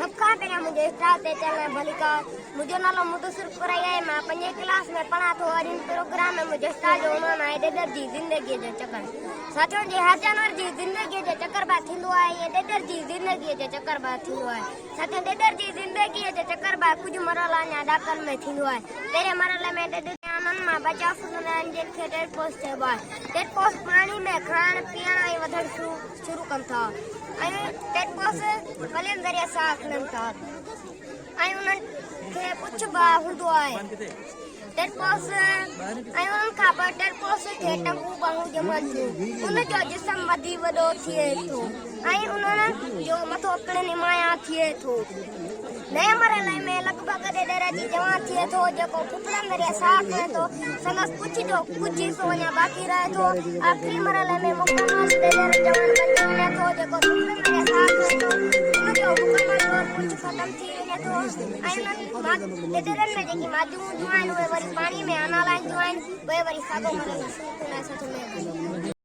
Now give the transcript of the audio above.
سڀ کان پهريان منهنجي اسٽال تي اچڻ لاء ڀليڪار. منهنجو نالو مدثر ڪورائي آهي. مان پنجين ڪلاس ۾ پڙهان ٿو. اڄ هن پروگرام ۾ منهنجي اسٽال جو عنوان آهي ڏيڏر جي زندگيء جو چڪر. ساٿيو جي هر جانور جي زندگيء جو چڪر به ٿيندو آهي ائين ڏيڏر جي زندگيء جو چڪر به ٿيندو آهي. ساٿيو ڏيڏر جي زندگيء جو چڪر به ڪجهه مرحلا يا ڏاڪن ۾ ٿيندو آهي. پهرين مرحلي ۾ ڏيڏر آنن مان بچاء سگهندا آهن جن کي ٽيڊپوز چئبو آهي. ٽيڊپوز پاڻي ۾ کائڻ، پيئڻ ۽ وڌڻ شروع ڪن ٿا ۽ ٽيڊپوز پلين ذريعي ساهه کڻن ٿا ۽ انهن کي پڇ به هوندو آهي. ٽيڊپوز ۽ انهن کان پوء ٽيڊپوز کي ٽنگون ٻانهون ڄمن ٿيون. ان جو جسم وڌي وڏو ٿئي ٿو ۽ انهن جو مٿو پڻ نمايان ٿئي ٿو. نئين مرحلي ۾ لڳ ڀڳ ڏيڏر اچي جوان ٿئي ٿو، جيڪو ڦڦڙن ذريعي ساهه کڻي ٿو. سندس پڇ جو ڪجهه حصو اڃا باقي رهي ٿو. آخري مرحلي ۾ مڪمل ڏيڏر جوان بنجي وڃي ٿو، جيڪو ڦڦڙن ذريعي ساهه کڻي ٿو. ان جو مڪمل طور پڇ ختم ٿي وڃي ٿو ۽ انهن ڏيڏرن ۾ جيڪي ماديون هونديون آهن، اهي وري پاڻي ۾ آنا لاهينديون آهن. اهي وري ساڳيو مرحلو شروع ٿيڻ لاء سٺ ۾